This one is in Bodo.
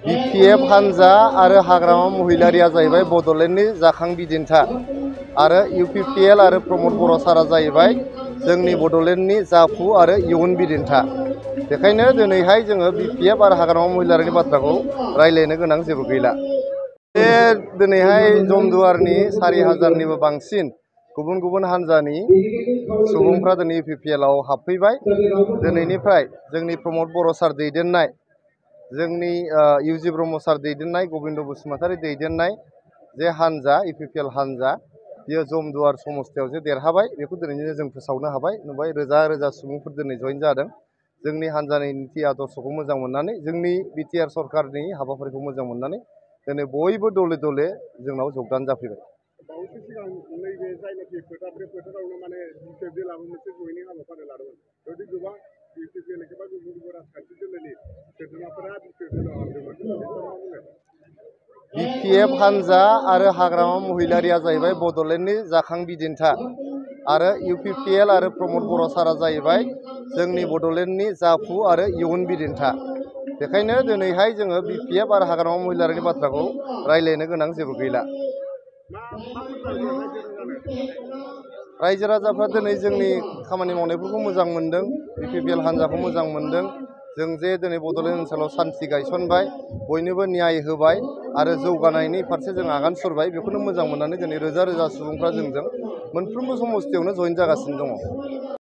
BPF हानजा आरो हाग्रामा महिलारिया जाहैबाय बड'लेण्डनि जाखां बिदिन्था आरो UPPL आरो प्रमद बर' सारा जाहैबाय जोंनि बड'लेण्डनि जाफु आरो इयुन बिदिन्था। बेखायनो दिनैहाय जोङो BPF आरो हाग्रामा महिलारिनि बाथ्राखौ रायज्लायनो गोनां जेबो गैला। बे दिनैहाय जमदुवारनि 4000निबो बांसिन गुबुन गुबुन हानजानि सुबुंफ्रा दिनै UPPL आव हाबफैबाय। दिनैनिफ्राय जोंनि प्रमद बर' सार दैदेननाय, जोंनि UG ब्रह्म सार दैदेननाय, गबिन्द बसुमतारी दैदेननाय जे हानजा UPPL हानजा, बियो जमदुवार समस्तियाव जे देरहाबाय, बेखौ दिनैनो जों फोसावनो हाबाय। नुबाय रोजा रोजा सुबुंफोर दिनै जइन जादों। जोंनि हानजानि निति आदर्शखौ मोजां मोननानै, जोंनि BTR सरकारनि हाबाफारिखौ मोजां मोननानै दिनै बयबो दले दले जोंनाव जगदान जाफैबाय। बावैसो सिगां नैबे जायनाखि फोथार, बे फोथारावनो माने BPF मोनसे जयनिं हाबाफारि लादोंमोन। बेबायदि गोबां BPPL एबा गुबुन गुबुन राजखान्थि दोलोनि सोद्रोमाफोरा BPF हाबदोंमोन। BPF हानजा आरो हाग्रामा महिलारिया जाहैबाय बड'लेण्डनि जाखां बिदिन्था आरो UPPL आरो प्रमद बर' सारा जाहैबाय जोंनि बड'लेण्डनि जाफु आरो इयुन बिदिन्था। बेखायनो दिनैहाय जोङो BPF आरो हाग्रामा महिलारिनि बाथ्राखौ रायज्लायनो गोनां जेबो गैला। रायजो राजाफ्रा दिनै जोंनि खामानि मावनायफोरखौ मोजां मोनदों, UPPL हानजाखौ मोजां मोनदों। जों जे दिनै बड'लेण्ड ओनसोलाव सान्थि गायसनबाय, बयनोबो न्याय होबाय आरो जौगानायनि फारसे जों आगान सुरबाय, बेखौनो मोजां मोननानै दिनै रोजा रोजा सुबुंफ्रा जोंजों मोनफ्रोमबो समस्तियावनो जइन जागासिनो दङ।